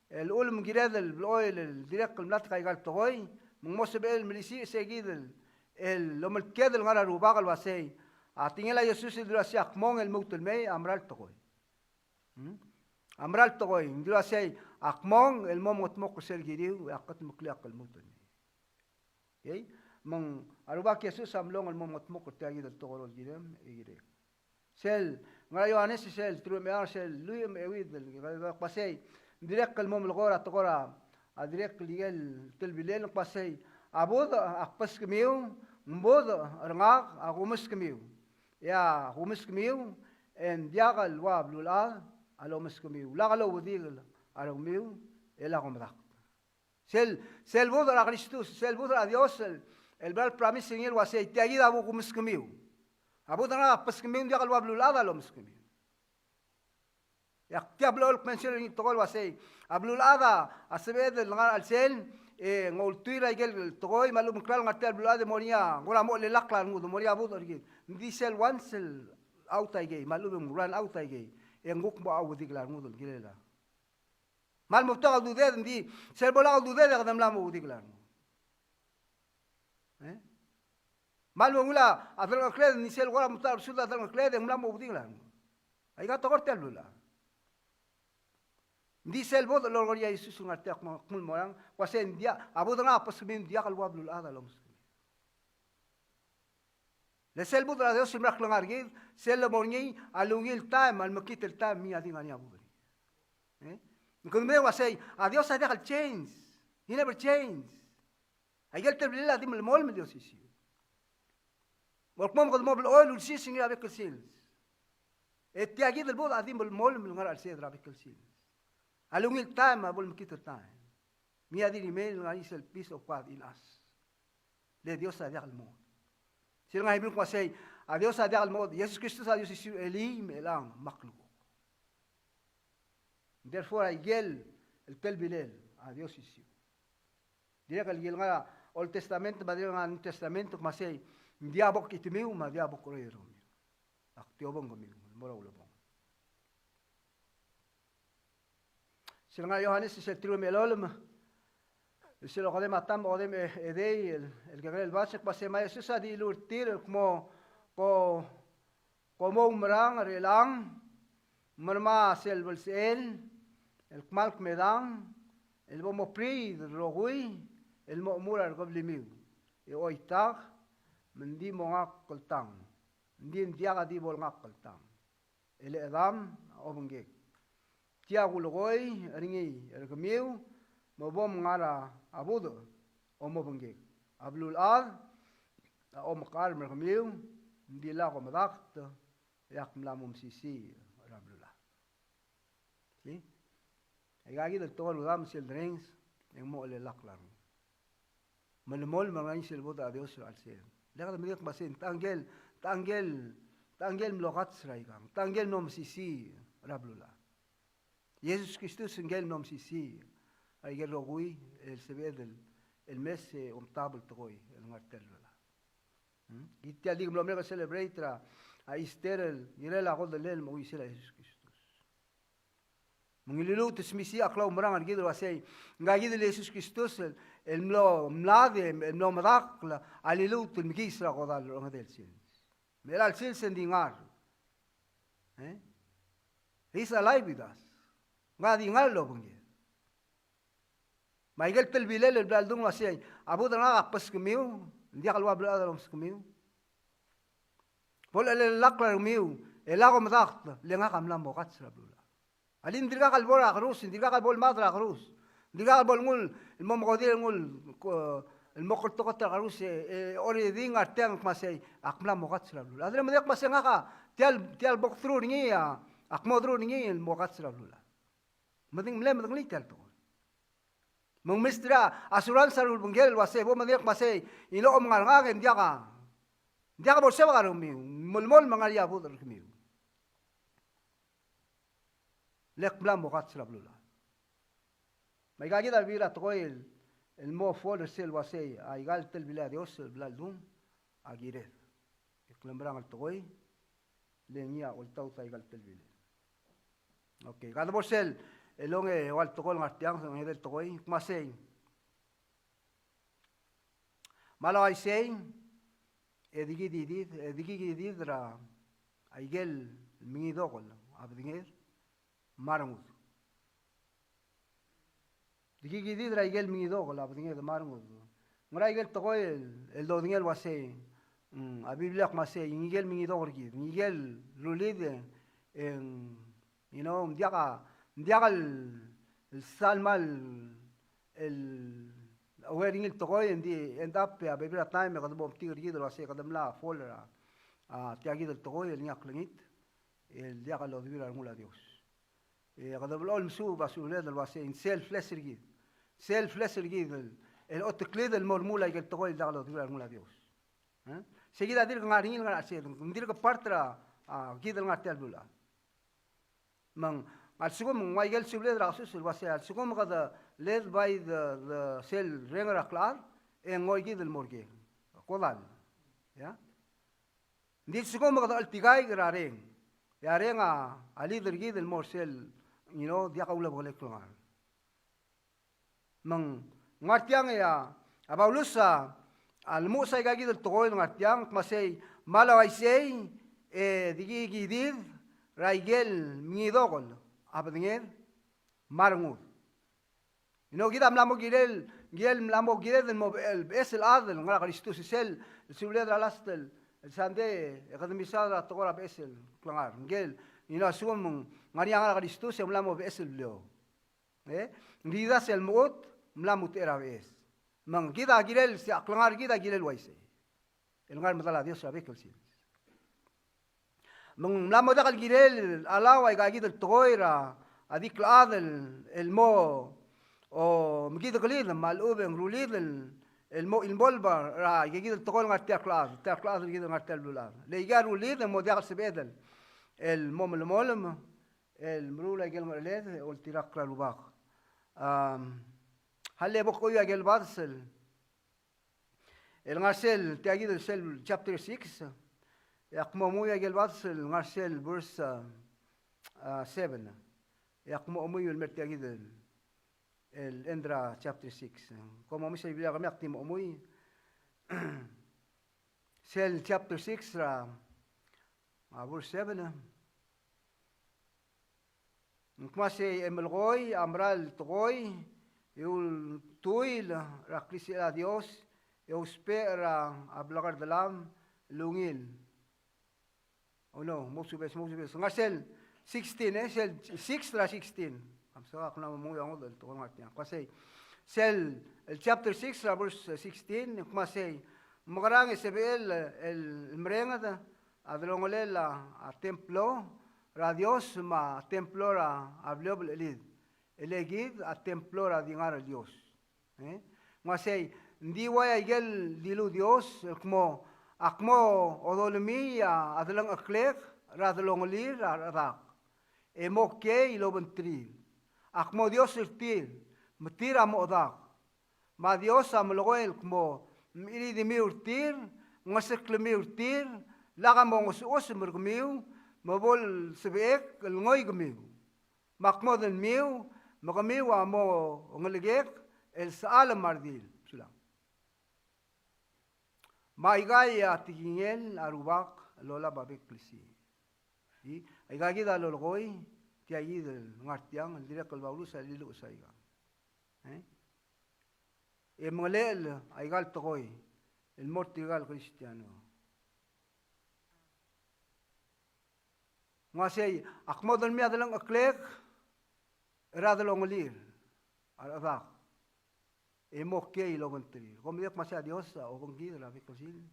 el ulemekired el blechoel el dirrek el mla er aika el tekoi, me ng mo sebechel el melisiich sei kid el, el omeleked el ngar er a Rubak el uasei, a tekingel a Jesus el dilu el uasei a kmong el lmuut el mei a mera el tekoi. Hmm? A mera el tekoi, ng dilu el uasei a kmong el mo mengedmokl er sel kiriu, e a kedmeklii a lmuut el mei. Okay? Me ng a Rubak Jesus a mlong el mo mengedmokl er tia kid el tekoi el kirem, e kirek. Sel, ngar er a Ioanes sel, teruich me a eai, sel, lluich me a euid el, kmo sei, ng dirrek el mo melekoi er a tekoi er a, a dirrek el ikel telbilel, kmo sei, a budech a kbeskemiu, ng budech er ngak a kumeskemiu. E a kumeskemiu, e ng diak el ua beluulechad a lomeskemiu. Lak louedikel a rengmiu, e lak omdak. Sel, sel budech er a Kristus, sel budech er a Dios, el, el bla el promise er ngii el uasei, tia kid a bo kumeskemiu. A budech er ngak a kbeskemiu, ng diak el ua beluulechad a lomeskemiu. E ak tia blechoel el kmension er ngii el tekoi el uasei, a beluulechad a sebeched el ngar er a chelsel, e ng ultuil er a ikel tekoi, me a lechub e ng klalo el ngar tia el beluulechad e mo er ngii a, ng kora mo chelellakl a rengud, mo er ngii a budech er kid. Ng di sel once el out aikei, me a lechub e ng run out aikei, e ng kuk mo ouedikel a rengud el kirel a Kmal mo betok a ududed, ng di, sel bo lak a ududed e kede mla mo ouedikel a rengud. E? Kmal mo ungil a delengchekled, ng di sel kora mo ta er a bsud a delengchekled e ng mla mo ouedikel a rengud. Aika tekoi er tia el beluulechad. Ng di sel bo dolekoi er a Jesus el ngar tia el kmo, kmo ng mo er a, kmo sei ng diak, a budech er ngak a kbeskemiu, ng diak el ua beluulechad a lomeskemiu. Le sel budech er a Dios el mera el klengar er kid, sel lemo er ngii a lungil taem, a lemekngit el taem, me ng di ngar er ngii a budech er ngii. E? Kede medengei el uasei, a Dios a diak el change. He never change. Aikel telbilel a di melemolem el di osisiu. Me a lsekum kede mo blechoel el ulsirs er ngii er a bek el sils, e tia kid el budech a di melemolem el ngar er a chelsed er a bek el sils. A lungil taem a bo lemekngit el taem. Me a di remain el ngar er ngii sel peace of God in us. Le Dios a diak el mo. Sel ngar er a Hebrew el kmo sei, a Dios a diak el mo, Jesus Kristus a di osisiu er chelechang me a chelechang me a klukuk. Therefore, aikel telbilel a di osisiu. Dirrek el ngar er a Old Testament, me a dirrek el ngar er a New Testament, kmo sei, Ng diak bo kchitemiu me a diak bo keroi er kemiu. Ak tiobengkemiu el mo er a ulebongel. Sel ngar er a Iohanes sel teruich me a elolem, sel okedei me a ta me a okedei me a edei el, el kekerei el bas, el kmo se me a Jesus a dilu er tir el kmo, ko, kom oumerang er chelechang, me a sel belsechel el kmal kmedang el bo mopriid el rokui el mo chemur a rekeblimiu e choitak, me ng di mo ngak el tang, ng di ng diak di bo el ngak el tang, e le Chedam a obengkek. Tia kulekoi er ngii er kemiu, me bo mngar a budech a omobengkek. A beluulechad a omekcharm er kemiu, ng di lak omedakt e ak mla mo mesisiich er a beluulechad. See? Aika kid el tekoi el rudam sel derrenges, e ng mo chelellakl a rengum. Melemolem el ngar er ngii sel bo er a Dios er a chelsel. Le kede medengei el kmo se ng techa ngike el, techa ngike el, techa ngike el mlo kats er aikang, techa ngike el mlo mesisiich er a beluulechad. Jesus Kristus ngike el mlo mesisiich er aike el rokui el sebeched el, el mes e omtab el tekoi el ngar er tia el beluulechad. Hmm? Kid tia el di mlo merek el celebrate er a, a Easter el kirel a kodellel me a uisel a Jesus Kristus. Me ng liluut el smisiich a klaumerang er kid el uasei, ngka kid el Jesus Kristus el, el mlo mlad e, el mlo medakl a liluut el mekiis er a kodall er a ongedei el sils. Me chelecha el sils e ng di ngar. Eh? He's alive with us. Ngka a di ngar el obengked. Me aike el telbilel el bla ledung el uasei, a budech er ngak a kbeskemiu, ng diak el ua beluulechad a lomeskemiu. Bo lechelellakl a rengmiu, e lak omedakt, le ngak a mla mo kats er a beluulechad. Alii, ng dirkak el bo er a kerus, ng dirkak el bo lemad er a kerus. Ng dirkak el bo el nguu el mo mekodir el nguu el, ko, el mo kertekot er a kerus, e, e, already ngar tiang el kmo sei, ak mla mo kats er a beluulechad. A dirrek el medengei el kmo sei ngak a, tia el, tia el bo kderuul er ngii a, ak mo deruul er ngii el mo kats er a beluulechad. Medeng, mle medengelii tia el tekoi. Me ng mesterir a assurance a rubengkel el uasei, bo medengei el kmo sei, ng locha omngar er ngak e ng diak a, ng diak a bo lsebek a rengmiu, melemolem el ngar er ngii a budech er kemiu. Le ak mla mo kats er a beluulechad. Me aika kid a bebil er a tekoi el, el mo fall er sel uasei, aika el telbilel a Dios el bla ledung a kired. E klemerang el tekoi, le ngii a oltaut aika el telbilel. Okay, kede bo er sel, el ongeua el tekoi el ngar tiang, ongedei el tekoi, kmo sei. Me a le uaisei, e di kididid, e di kididid er a, aike el mengidokel a bedenged me a rengud. Di kididid er aike el mengidokel a bedenged me a rengud. Ngera aike el tekoi el, el dodengei el uasei, mm, a Biblia a kmo sei, ngike el mengidokel er kid, ngike el rullid, e ng, you know, ng diak a, ng diak el, el sal mal, el, aware er ngii el tekoi, e ng di end up, e a bebil er a taem, e kede bo metik er kid el uasei, kede mla fall er a, a, tia kid el tekoi, el ngii a klengit, el diak lodeuir a rengul a Dios. E kede blechoel mesuub a subeled el uasei, ng sel flesh er kid. Sel flesh er kid el, el oteklid el mo remuul aike el tekoi el diak lodeuir a rengul a Dios. E? Sei kid a dirk ngar er ngii el ngar er a chelsel, ng dirk part er a, a, kid el ngar er tia el beluulechad. Me ng, a lsekum ng ua aike el subeled er a kesus el uasei, a lsekum kede led by the, the sel reng er a klechad, e ng ngoi kid el mo er ker. Kodall. Ya? Ng di lsekum kede cheltikaik er a reng. E a reng a, a lead er kid el mo er sel, you know, diak a ulebengelel klengar. Me ng ngar tiang e a, a Paulus a, a lemuches aika kid el tekoi el ngar tiang, kmo sei, me a le uaisei, e di kididid er aike el mengidokel a bedenged me a rengud. You know, kid a mla mo kirel, kirel mla mo kired el mo be-, el beches el chad el ngar er a Kristus, sel, el subeled er a last el, el Sunday, e kede mesaod er a tekoi er a beches el klengar. Ngike el, you know, a lsekum ng ngar er ngii a ngar er a Kristus, e ng mla mo beches el blio. E? Ng di kid a sel lmuut, mla mo tech er a beches. Me ng kid a kirel, se a klengar kid a kirel uaisei. El ngar er a medal a Dios er a bek el sils. Me ng mla mo diak el kirel, a le ua aika kid el tekoi er a, a di klechad el, el mo, o, mekidekelid, me a lechub e ng rullid el, el mo involve er a, aika kid el tekoi el ngar tia el klechad, tia el klechad el kid el ngar tia el beluulechad. Le aika rullid, e mo diak el sebeched el, el mo melemolem, el meruul aike el ngerecheled, e oltirakl er a Rubak. Am, hale bo koiu aike el bades el, El ngar sel tia kid el sel chapter six, e ak mo omuiu a ikel bades el ngar sel verse, a, a, seven. E ak mo omuiu el mer tia kid el, el end er a chapter six. Kom omes a Biblia er kemiu, ak di mo omuiu. Sel chapter six er a, a, verse seven, e ng kmo sei, e melekoi a mera el tekoi e ultuil er a klisichel a Dios, e ousbech er a blekerdelam el ungil. Oh no, mo subes, mo subes. Ngar sel sixteen, e, sel six er a sixteen. Am sa ak mla mo menguiu a ngodech el tekoi el ngar tiang. Kmo sei, sel, el chapter six er a verse sixteen, e kmo sei, mekerang e sebechel el, el merenged a delongelel a, a templo er a Dios me a templo er a, a bleob el chelid. E le kid a templo er a di ngar er a Dios. E? Ng ua sei, ng di ua ikel dilu Dios, el kmo, ak mo odolemii a delengcheklek er a delongelir a rechedak, e mo kiei el obengterir. Ak mo Dios er tir, me tir a mo chedak. Me a Dios a melekoi el kmo, mchiridemiu er tir, ngeseklemiu er tir, lak a mo ngesuchesem er kemiu, me bo lsebechek el ngoi kemiu. Me ak mo delmiu, me kemiu a mo ngelekek el sechal me a redil. Sulang. Me aika a tekingel a Rubak el olab a bek el klisiich. Aika kid a lolekoi, tia kid el ngar tiang, el dirrek el Paulus a liluches aika. E? E mengelechel aika el tekoi el mo er tirka el Kristiano. Ng ua sei, ak mo delmii a delengcheklek er a delongelir a rechedak, e mo kiei el obengterir. Kom diak kmo sei a Dios a obengkid er a bek el sils?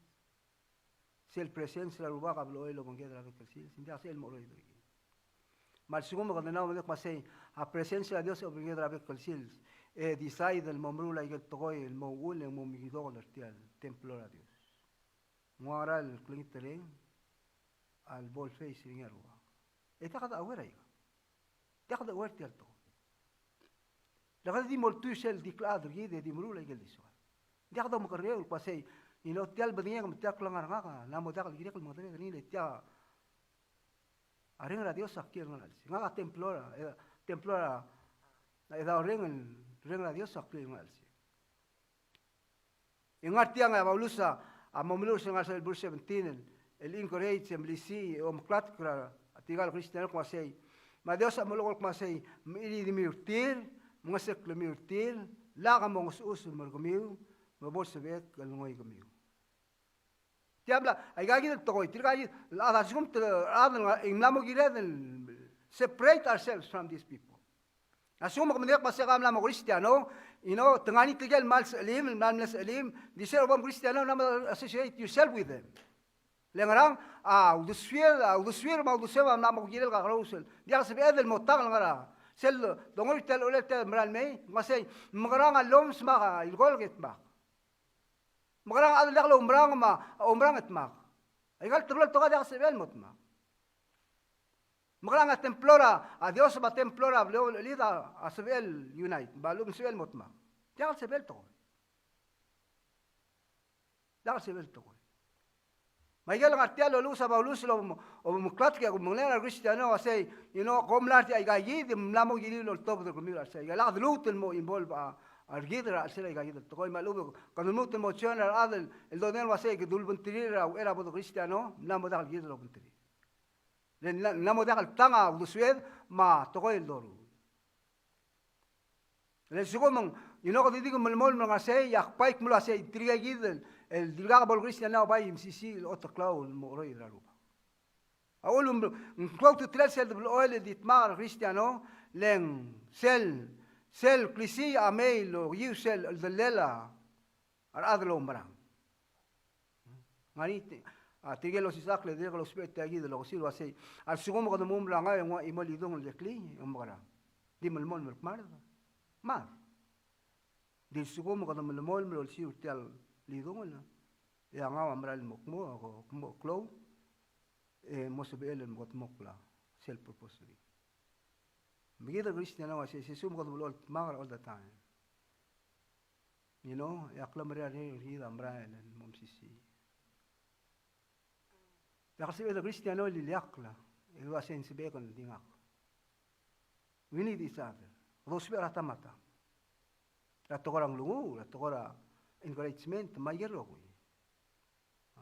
Sel presence er a Rubak a blechoel el obengkid er a bek el sils, ng diak sel mo cheroid er kid. Me a lsekum e kede mla mo diak kmo sei a presence er a Dios a obengkid er a bek el sils, e decide el mo meruul a ikel tekoi el mo uchul e mo mekidokl er tia el templo er a Dios. Ng ua ngera el klengitereng a lebo lface er ngii a Rubak? E diak de aware aika. Diak de aware tia el tekoi. Le kede di mo oltuu sel di klechad er kid e di meruul a ikel di soal. Diak domekerreu el kmo sei, you know, tia el bedengek me tia el klengar er ngak a mla mo diak el kirek el mengedereder er ngii, le tia a Reng er a Dios a kiei el ngar er a chelsel. Ngak a templo er a, e, templo er a, e, Chedaol Reng, el Reng er a Dios a kiei el ngar er a chelsel. E ngar tiang e a Paulus a, a mo meluches el ngar er sel verse seventeen, el, el encourage, e melisiich, e omeklatk er a tirka el Kristiano el kmo sei, me a Dios a melekoi el kmo sei, mchiridemiu er tir, mengeseklemiu er tir, lak a mo ngesuchesem er kemiu, me bo lsebechek el ngoi kemiu. Tia bla, aika kid el tekoi, tirka kid, a lsekum te, a, e ng mla mo kired el separate ourselves from these people. A lsekum e ke medengei el kmo sei ka mla mo Kristiano, you know, te ngar er ngii tirke el kmal sechelim, el kmal mle sechelim, di sel bo mkristiano, ng mla mo associate yourself with them. Le ngerang, a uldesuir, a uldesuir me a uldesuem a mla mo kired el kakerous el diak sebeched el mo tang el ngar er a sel dongerir tia el, tia el mera el mei, me sei, mekerang a llomes me a ilkolk e dmak? Mekerang a chad el diak loumerang me a oumerang e dmak? Aika el teblo el tekoi a diak sebechel el mo dmak. Mekerang a templo er a Dios me a templo er a bleob el chelid a sebechel el unite, me a lechub e ng sebechel el mo dmak? Diak el sebechel el tekoi. Diak el sebechel el tekoi. Me aike el ngar tia el loluches a Paulus el obo, obomeklatk e kumengelel a re Kristiano a sei, you know, kom mla er tia aika kid, e mla mo kirir el oltobed er kemiu er a chelsel aika. Lak de lmuut el mo involve a, a rekid er a chelsel aika kid el tekoi, me a lechub e kede lmuut el mo join er a rechad el, el dodengei el ua sei, kede ulebengterir er a uchei er a bo de Kristiano, mla mo diak el kired el obengterir. Le ng mla, mla mo diak el tang a uldesued me a tekoi el doruul. Le lsekum e ng, you know, kede di melemolem el ngar sei, e ak bai kmo ua sei, tirke kid el, el dirkak bo le Kristiano a bai mesisiich el oteklau el mo cheroid er a Rubak. A uchul me ng klou a ultutelel sel de blechoel el di dmak er a Kristiano, le ng sel, sel klisiich a mei el okiu sel cheldellel a a rechad el oumerang. Ngar er ngii, a, tirke el osisechakl e dirrek el ousbech tia kid el okesir el ua sei, a lsekum e kede mo oumerang e ng ua chimo el idung el deklii, e ng mekerang? Di melemolem el kmard? Mad. Di lsekum e kede melemolem el olsiu er tia el idung el, e a ngau a mera el mo kmo, ko, kmo klou, e mo sebechel el mo kedmokl a sel purpose er ngii. Me kid el Kristiano a sei, se lsekum e kede blechoel dmak er a all the time. You know, e a klemerang er kid a merael el mo mesisiich. Diak el sebeched el Kristiano el ileakl, e ua se ng sebechek el di ngak. We need each other. Dousbech er a ta me a tang. Er a tekoi er a nglunguuch, er a tekoi er a encouragement, me aike el rokui.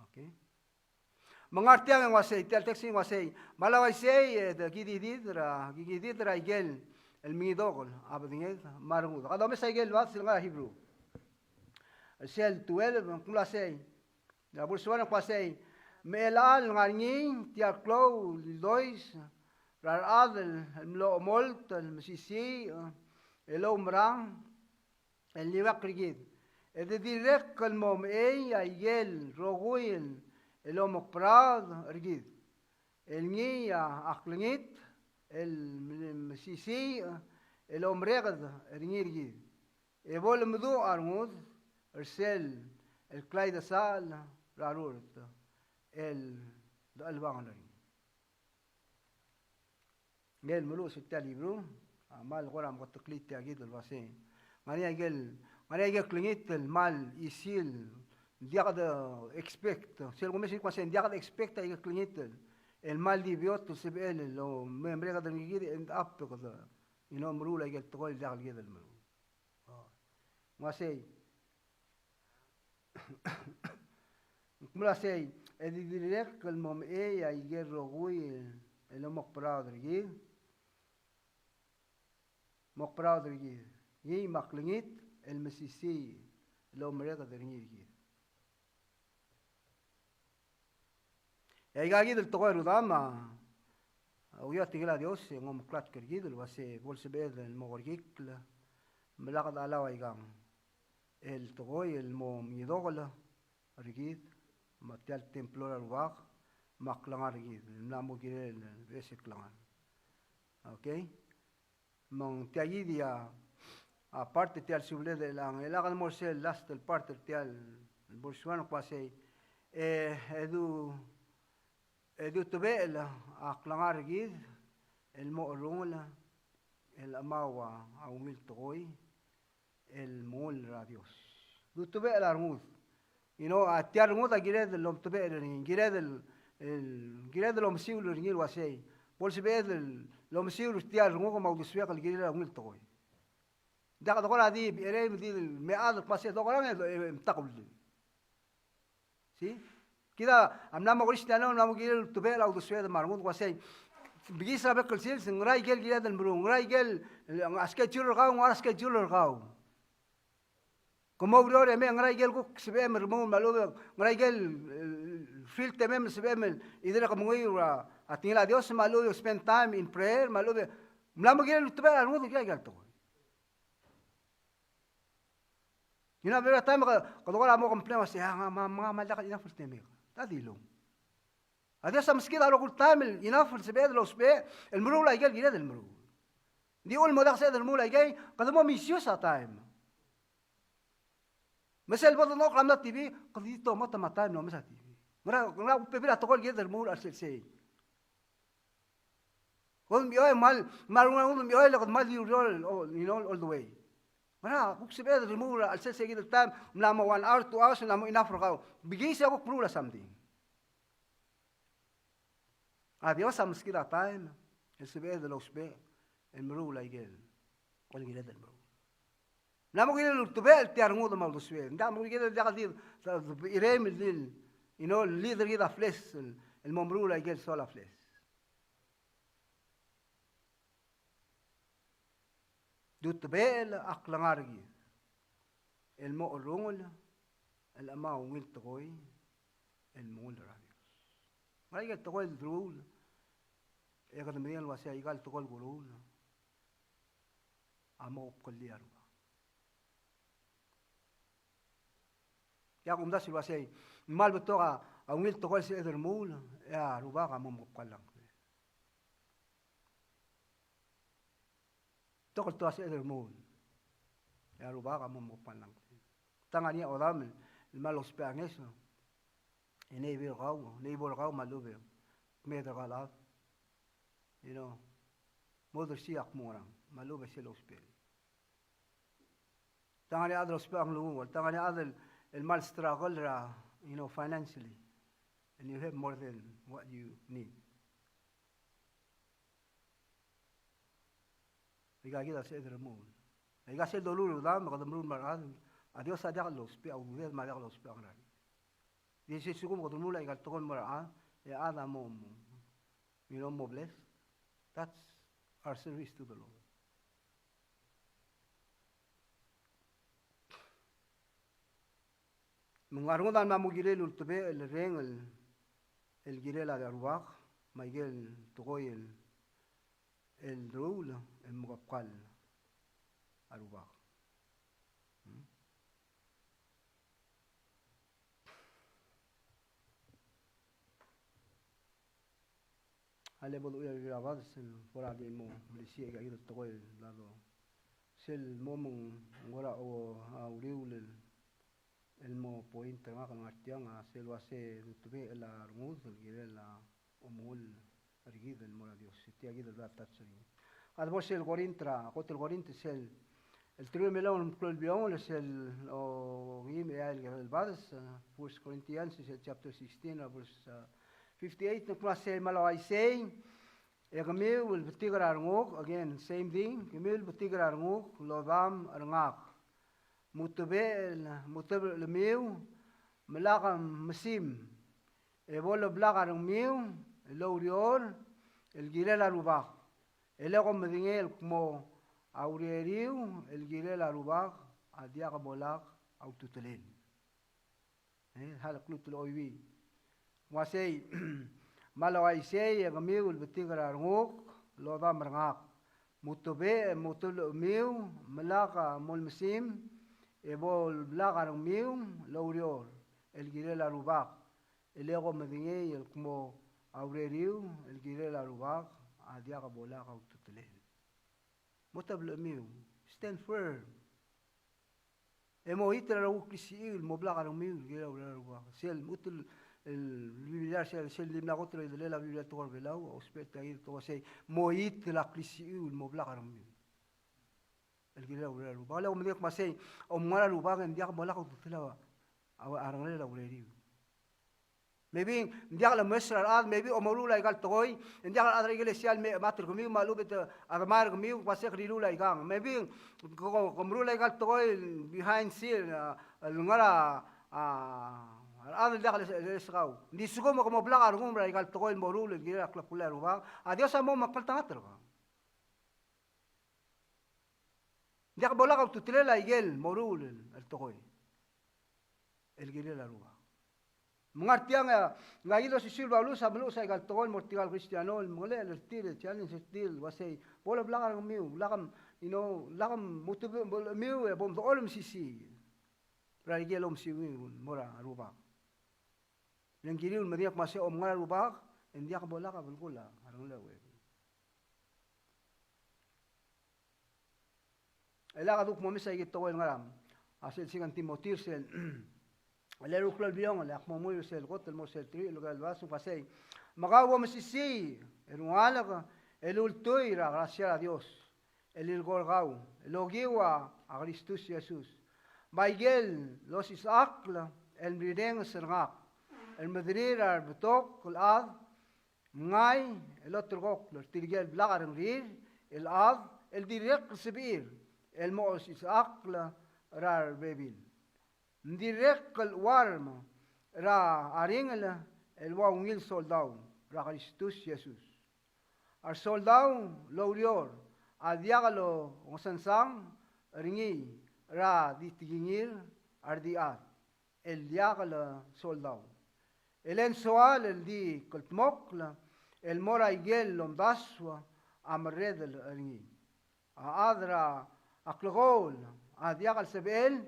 Okay. Me ng ngar tiang e ng uasei, tia el text e ng uasei, me a le uaisei, e de kididid er a, kididid er a ikel, el mengidokl a bedenged me a rengud. Kede omes a ikel verse el ngar er a Hebrew. Er sel twelve, ng kmo uasei, er a verse one ng kmo uasei, me chelecha el ngar er ngii tia el klou el ildois er a rechad el mlo omolt el mesisiich el oumerang el liuekl er kid. E de dirrek el mo mechei a ikel rokui el omekberaod er kid. El ngii a klengit el mesisiich el omereked er ngii er kid. E bo lemeduch a rengud er sel el klaidesachel er a rurt el dechelebangel er ngii. Ngii el meluches er tia el Hebrew, a kmal kora meketeklii tia kid el uasei. Ngar er ngii a ikel, ngar er ngii a ikel klengit el kmal chisel, diak de expect. Sel kumes el kmo uasei ng diak de expect a ikel klengit el, el kmal di beot el sebechel el, el omereked er ngii kid, end up e kede, you know, meruul a ikel tekoi el diak el kid el meruul. Ng uasei, ng kmo uasei, e di dirrek el mo mechei a ikel rokui el omekberaod er kid, mekberaod er kid. Ngii me a klengit el mesisiich el omereked er ngii er kid. E aika kid el tekoi, rudam, a, a ungil a tekingel a Dios e ng omeklatk er kid el uasei bo lsebeched el mo kerekikl me lak dechelau aikang el tekoi el mo mengidokl er kid me tia el templo er a Rubak me a klengar er kid el mla mo kirel el beches el klengar. Okay? Me ng tia kid a, a part er tia el subeled er chelechang, e lak de mo er sel last el part er tia el verse one el kmo uasei, e, e du, e dutebechel a klengar er kid el mo cherrungel el chemau a ungil tekoi el mengull er a Dios. Dutebechel a rengud. You know, a tia el rengud a kired el omtebechel er ngii, kired el, el, kired el omesiul er ngii el uasei, bo lsebeched el omesiul er tia el renguk me a uldesuek el kirel a ungil tekoi. Diak de kora di, e, di mechad el kmo uasei, dokerang e, e, mtak el uldil. See? Kid a mla mo Kristiano, mla mo kirel el ultebechel a uldesued me a rengud el uasei, bekiis er a bek el sils, ngera ikel kired el meruul, ngera ikel, a schedule er kau, ngera schedule er kau. Ke mo oureor e mei, ngera ikel kuk sebechem el remuul me a lechub e, ngera ikel, e, field e mei me sebechem el, either ke menguiu er a tekingel a Dios me a lechub e spend time in prayer me a lechub e, mla mo kirel el ultebechel a rengud el kirel a ikel tekoi. You know, a bebil er a taem ke, ke dekora mo complain el uasei, a, ng, me, me, me, me diak el enough el temem. Te dilu. A Dios a meskid a rokui el taem el enough el sebeched el ousbech el meruul a ikel kired el meruul. Ng di uchul mo diak sebeched el remuul a ikei, kede mo misuse a taem. Me sel bo dengchokl a mla T V, kede di tomotam a taem el omes a T V. Ngera, ngera kuk bebil a tekoi el kired el remuul er a chelsel sei. Kede mechoel, kmal, kmal, kmal mechoel, kede kmal di ureor, oh, you know, all the way. Ngera, kuk sebeched el remuul er a chelsel sei kid el taem, mla mo one hour, two hours, mla mo enough er kau. Bekiis e kuk meruul a something. A Dios a meskid a taem el sebeched el ousbech el meruul a ikel, el kired el meruul. Ng mla mo kirel el ultebechel tia el rengud me a uldesued. Ng diak mo kirel, diak di, di, di, irem el di, you know, lead er kid a flesh, el, el mo meruul a ikel soal a flesh. Dutebechel a klengar er kid el mo cherrungel el chemau a ungil tekoi el mengull er a Dios. Ngera ikel tekoi el deruul, e kede medengei el uasei aika el tekoi el kuruul a mo kebkellii a Rubak. Tia kumdasu el uasei, ng kmal betok a ungil tekoi el sebeched el remuul, e a Rubak a mo mekebkall a ngklel. Betok el tekoi el sebeched el remuul, e a Rubak a mo mekebkall a ngklel. Te ngar er ngii a odam el kmal ousbech a ngeso, e neighbor er kau, neighbor er kau me a lechub e kmeed er kau el chad. You know, mo odersii a kmo ngerang, me a lechub e sel ousbech. Te ngar er ngii a chad el ousbech a nglunguuch, te ngar er ngii a chad el, el kmal struggle er a, you know, financially. And you have more than what you need. Aika kid a sebeched el remuul. Aika sel doluul er a rudam, me kede meruul el mo er a rechad, a Dios a diak lousbech a ududed, me a diak lousbech a ngerang. Di sei lsekum kede meruul aika el tekoi el mo er a rechad, e a chad a mo, mo, you know, mo blessed. That's our service to the Lord. Me ng ngar er ngii a mla mo kirel el ultebechel el reng el, el kirel a Rubak, me aike el tekoi el, el ruul, el mo kebkall a Rubak. Hmm? A le bo doruul er a bades el kora di mo melisiich aika kid el tekoi el bla do. Sel mo me ng kora, o, a uriul el, el mo point er ngak el ngar tiang a sel uase dutebechel a rengud el kirel a omengull er kid el mo er a Dios. Tia kid el bla touch er ngii. A debo er sel Korint er a, kot el Korint sel, el teruich me a eim el klou el bliongel, sel, o, ngii me a el, el bades, uh, First Corinthians, sel chapter sixteen, uh, verse, uh, fifty-eight, ng kmo sei, me a le uaisei, e kemiu el betik er a renguk, again, same thing, kemiu el betik er a renguk, lodam er ngak. Mutebechel, mutebechel er kemiu, me lak mesiim, e bo leblak a rengmiu el oureor el kirel a Rubak. E le kom medengei el kmo a ureriu el kirel a Rubak a diak bo lak a ultutelel. E, a le klou el oibii. Uaisei, me a le uaisei, e kemiu el betik er a renguk, lodam er ngak. Mutebechel, mutebechel er kemiu, me lak molmesiim, e bo leblak a rengmiu el oureor el kirel a Rubak. E le kom medengei el kmo a ureriu el kirel a Rubak a diak bo lak a ultutelel. Mutebechel er kemiu, stand firm. E moitel a rokui el klisichiu el mo blak a rengmiu el kirel a Rubak. Sel lmuut el, el Biblia, sel, sel dimlak kot el oidelel a Biblia el tekoi er a Belau, a ousbech er tia el tekoi sei, moitel a klisichiu el mo blak a rengmiu el kirel a Rubak. Le kom medengei el kmo sei, a omngar a Rubak e ng diak bo lak a ultutelel a, a, a rengelel a ureriu. Maybe ng diak le mesa er a rechad, maybe omeruul aika el tekoi, ng diak a rechad er a ikelesia el me, me meter kemiu, me a lechub e te, a, me er kemiu, kmo sei ke riruul aikang. Maybe ke, ke, ke meruul aika el tekoi behind scene, a, el ngar er a, a, a rechad el diak le, le sekau. Ng di lsekum ke mo blak a rengum er aika el tekoi el moruul el kirel a klebkellel a Rubak, a Dios a mo omekngeltengat er kau. Ng diak bo lak a ultutelel aike el moruul el tekoi el kirel a Rubak. Me ng ngar tiang, e, ngii a osisiu el Paulus a meluches aika el tekoi el mo er tirka el Kristiano el mengelechel er tir, e challenge er tir el uasei, bo leblak a rengmiu, lak, you know, lak mutebechel er kemiu, e bo mdecholem mesisiich er aike el omesiungir el mo er a Rubak. Le ng kiriu el medengei el kmo sei a omngar a Rubak e ng diak bo lak a belkul a rengelel a ureriu. E le kede kuk mo mesa aike el tekoi el ngar er a, a sel Second Timothy sel, el eru el klou el bliongel, e ak mo menguiu er sel kot el mo er sel teruich el klou el bades, ng kmo sei, me kau bo mesisiich, e rengalek, el ultuil er a grasia er a Dios el ileko er kau el okiu a Kristus Jesus. Me aike el osisechakl el mrirenges er ngak el mederir a rebetok el chad, mngai el oterekokl er tirke el blak a rengrir el chad el dirrek el sebechir el mo osisechakl er a rebebil. Ng dirrek el chuarm er a ringel el ua ungil soldau er a Kristus Jesus. A resoldau el oureor a diak longesengsang er ngii er a di tekingir a redichad el diak lesoldau. E le ng soal el di kldmokl el mo er aike el lomdasu a merredel er ngii. A chad er a klekool a diak el sebechel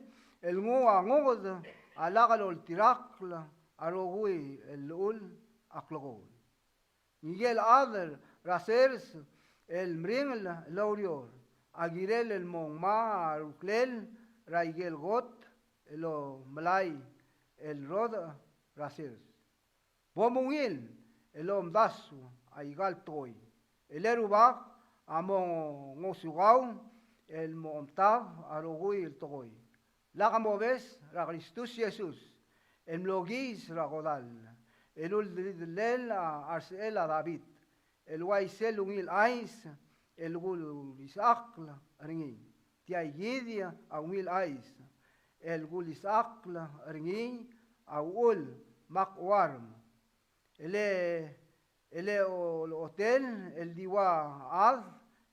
el nguu a nguked a lak loltirakl a rokui el llechul a klekool. Ngike el chad er a sers el meringel el oureor a kirel el mo ngmai a ruklel er aike el kot el omelai el rodech er a sers. Bo mungil el omdasu aika el tekoi, e le Rubak a mo ngosukau el mo omtab a rokui el tekoi Lak mobes er a Kristus Jesus el mlo kiis er a kodall, el uldidellel a rsechel a David, el uaisei el ungil chais el kulisechakl er ngii. Tia kid a ungil chais el kulisechakl er ngii a uchul me a chuarm. E le, e le olechotel el di ua chad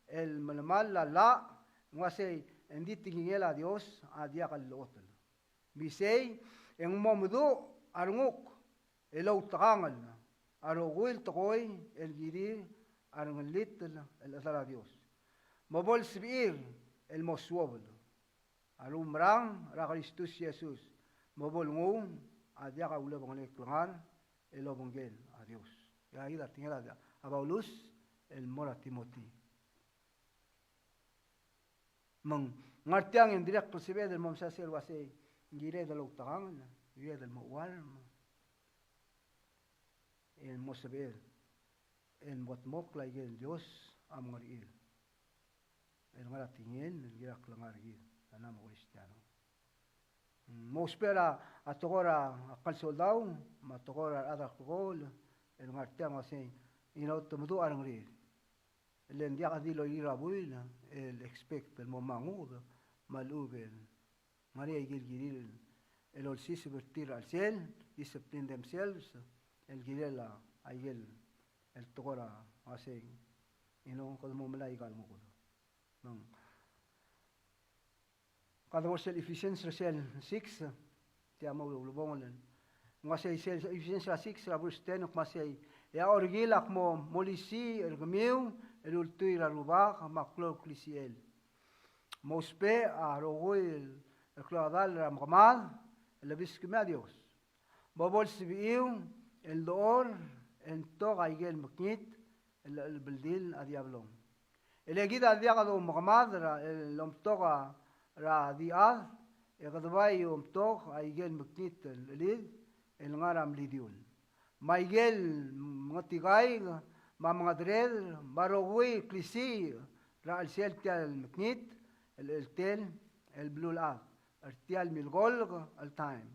el melemall a llach, ng uaisei e ng di tekingel a Dios a diak el llechotel. Me isei e ng mo meduch a renguk el outekangel a rokui el tekoi el kirir a rengellitel el chedal a Dios, me bo lsebechir el mo suobel a loumerang er a Kristus Jesus, me bo lenguu a diak a ulebengelel klengar el obengkel a Dios. E a kid a tekingel a Paulus el mo er a Timothy. Me ng ngar tiang e ng dirrek el sebeched el mo mesa sel uasei, ng kired el outekangel, kired el mo chuarm, e mo sebeched el mo kldmokl a ikel Dios a mengerechir el ngar er a tekingel el kirel a klengar er kid el mla mo Kristiano. Mousbech er a tekoi er a klsoldau me a tekoi er a rechad er a klekool el ngar tiang el uasei, you know, te meduch a rengrir. Le ng diak di loirir a buil el expect el mo mengud me a lechub el ngar er ngii a ikel kirir el olsiseb er tir er a chelsel, discipline themselves, el kirel a ikel el tekoi er a uasei, you know, kede mo melai a ikal muked. Me ng Ka dobo er sel Ephesians er sel six, tia mo ulebongel. Ng uaisei sel Ephesians er a six er a verse ten, ng uaisei, e a orrekil a kmo molisiich er kemiu el ultuil er a Rubak me a klou el klisichel. Mousbech a rokui el klechedal er a mekemad el lebeskemiu a Dios. Bo bo lsebechiu el dechor el mtok a ikel mekngit el, el beldil a diablong. E le kid a diak domekemad er a, el omtok er a di chad, e kede bai omtok a ikel mekngit el chelid el ngar er a mlidiul. Me a ikel mengetikaik, me a mengedereder, me a rokui el klisiich er a chelsel tia el mekngit el, el cheltel el beluulechad er tia el milkolk el taem.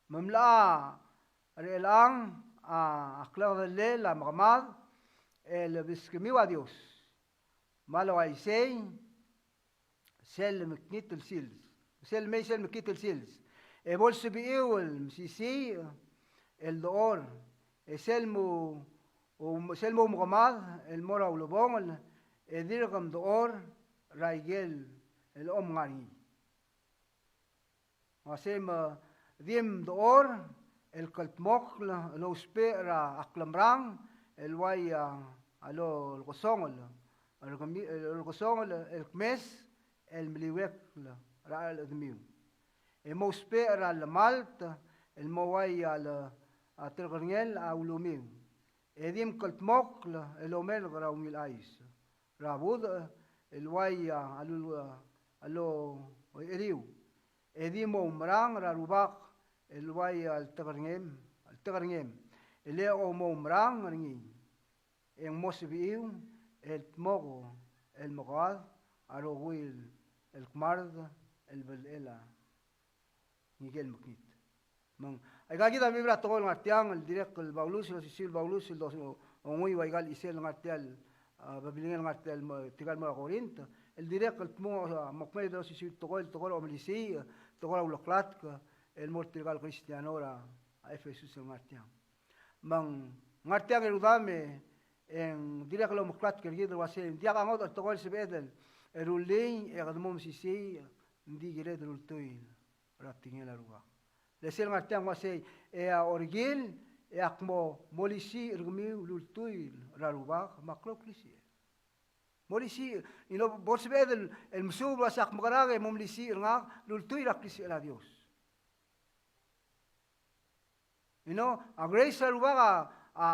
Me mla er chelechang a, a klekedellel a mekemad el lebeskemiu a Dios. Me a le uaisei, sel mekngit el sils. Sel mei sel mekngit el sils. E bo lsebechiu el mesisiich el dechor. E sel mo, o, sel mo mekemad el mo er a ulebongel, e dirk mdechor er a ikel el chom ngar er ngii. Uasei me di mdechor el kldmokl el ousbech er a klemerang el uai a, a lo, lekesongel, el kemi-, el lekesongel el kmes el meliuekl er a chedemiu. E mousbech er a llemalt el mo uai a le, a telekerngel a ulumiu. E di mkldmokl el omerk er a ungil chais er a budech el uai a, a lul-, a lo, eriu. E di mo oumerang er a Rubak el uai a letekerngem, letekerngem. E le omoumerang er ngii, e ng mo sebechiu el dmokl el mekoad a rokui el kmard el belechel a ngikel mekngit. Me ng, aika kid a bebil er a tekoi el ngar tiang, el dirrek el Paulus, el osisiu el Paulus, el dos, o, onguiu aika el chisel el ngar tia el, a, babilngel el ngar tia el mo, tirka el mo er a Korint, el dirrek el dmu, a, mo kmeed el osisiu el tekoi, el tekoi er a omelisiich, tekoi er a uleklatk, el mo er tirka el Kristiano er a, a Efesus el ngar tiang. Me ng ngar tiang e rudam e ng dirrek el omeklatk er kid el uasei, ng diak a ngodech el tekoi el sebeched el rullii e kede mo mesisiich, ng di kired el ultuil er a tekingel a Rubak. Le sel ngar tiang uasei, e a orrekil, e ak mo, molisiich er kemiu el ultuil er a Rubak me a klou el klisichel. Molisiich, you know, bo lsebeched el, el mesuub el uasei ak mekerang e mo melisiich er ngak el ultuil er a klisichel a Dios. You know, a grace er a Rubak a, a,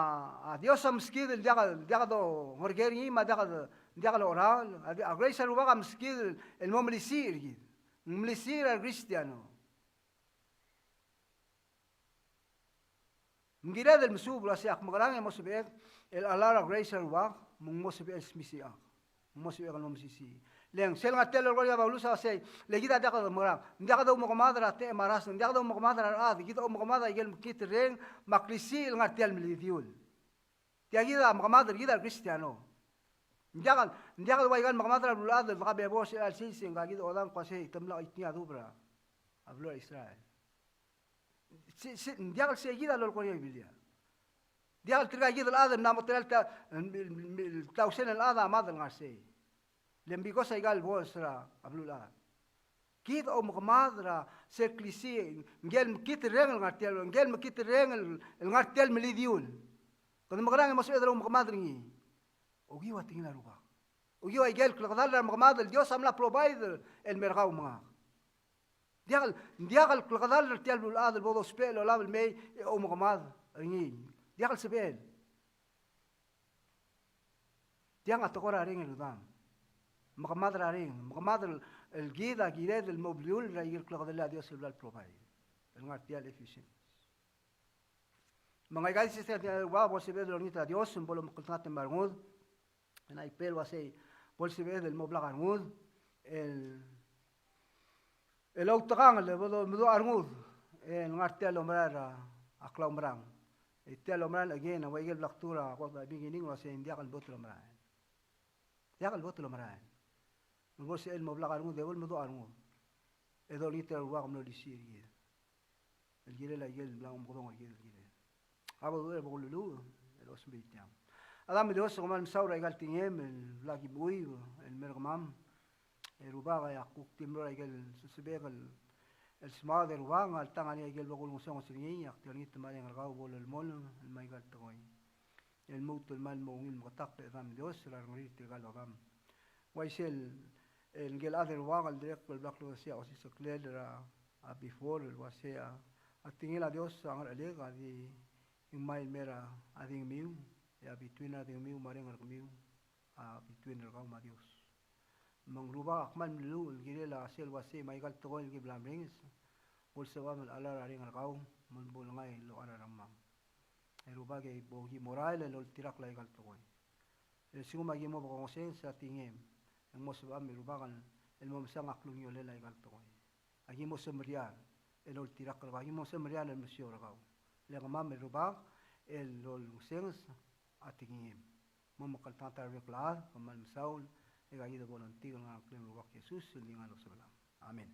a Dios a meskid el diak, diak dongereker er ngii me a diak, diak lorael. A, a grace er a Rubak a meskid el mo melisiich er kid. Ng melisiich er a Kristiano. Me ng kired el mesuub el uasei ak mekerang e mo sebeched el allow er a grace er a Rubak, me ng mo sebechel smisichak. Ng mo sebechek el mo mesisiich. Le ng sel ngar tia el lolekoi er ngii a Paulus a uasei, le kid a diak de mekerang, ng diak doumekemad er a techemar a raseng, ng diak doumekemad er a rechad, kid a oumekemad er a ikel mekngit el reng me a klisiich el ngar tia el melidiul. Tia kid a mekemad er kid a re Kristiano. Ng diak, ng diak el ua ikal mekemad er a beluulechad el dekabeebo er sel chelsel, e ng ka kid a odang el kmo sei te mla choitii a dub er a beluu er a Israel. Se, se, ng diak el sei kid a lolekoi er ngii a Biblia. Diak el tirka kid el chad el mla mo tela el ta-, el, el, el, el thousand el chad a mad el ngar sei. Le ng because a ikal bo er a beluulechad. Kid a oumekemad er a sel klisiich, ngikel mekngit el reng el ngar tia el, ngikel mekngit el reng el, el ngar tia el melidiul. Kede mekerang e mo sebeched el oumekemad er ngii. Okiu a tekingel a Rubak. Okiu a ikel klekedall er a mekemad el Dios a mla provide el mer kau me ngak. Diak el, diak el klekedall er tia el beluulechad el bo dousbech el olab el mei e oumekemad er ngii. Diak el sebechel. Tiang a tekoi er a reng el rudam. Mekemad er a reng, mekemad el, el kid a kired el mo bliul er a ikel klekedall a Dios el bla le provide. El ngar tia el Ephesians. Me ng aika el sesei a ua bo lsebeched el olengit er a Dios, me bo lomekngeltengat el me a rengud. E ng aike el uasei, bo lsebeched el mo blak a rengud, el, el outekangel, e bo domeduch a rengud, el ngar tia el omerael er a klaumerang. E tia el omerael again, a ua ikel bla kdu er a kot a beginning el uasei ng diak el bo lomerael. Diak el bo lomerael. Me bo lsebechel el mo blak a rengud, e bo lmeduch a rengud. E dolengit er a Rubak el mlo lisiich er kid. El kirel a ikel bla omekedong er kid el kirel. A bo duch e bo kululuuch, el osmei tiang. A Demam el Dios, kmal mesaul er a ikal tekingem, el bla ki mchuib, el mer kemam. E Rubak, e ak kuk di mlo er a ikel sesebek el, el smaod e Rubak, a ltang a ngii a ikel bo kulengesonges er ngii, e ak di olengit me a reng er kau bo lolemolem, el me aika el tekoi. El lmuut el kmal mo ungil meketakl e Demam el Dios, er a rengrir tirka el odam. Uaisei el, el ngikel chad er a Rubak, el dirrek el bla kudesii a osisecheklel er a, a before, el uasei a, a tekingel a Dios a ngerchelek, a di ngmai el mer a, a dingmiu, e a between a dingmiu me a reng er kemiu, a between er kau me a Dios. Me ng Rubak a kmal mluut el kirel a sel uasei me aika el tekoi el ki bla mrenges, bo lsebecham el chelechang a reng er kau, me bo lengai el locha er a rengmam. E Rubak e bo ki mo rael el oltirakl aika el tekoi. E lsekum a ki mo bo kongesenges a tekingem, e ng mo sebecham e Rubak el, el mo mesang a klungiolel aika el tekoi. A ki mo semeriar el oltirakl er kau, a ki mo semeriar el mesiou er kau. Le kemam e Rubak el olengesenges a tekingem. Mo mekngeltengat a rebek el chad, kmal mesaul, e aki di bo longtik el ngar er a ngklel a Rubak Jesus, el di ngar er a osebelam. Amen.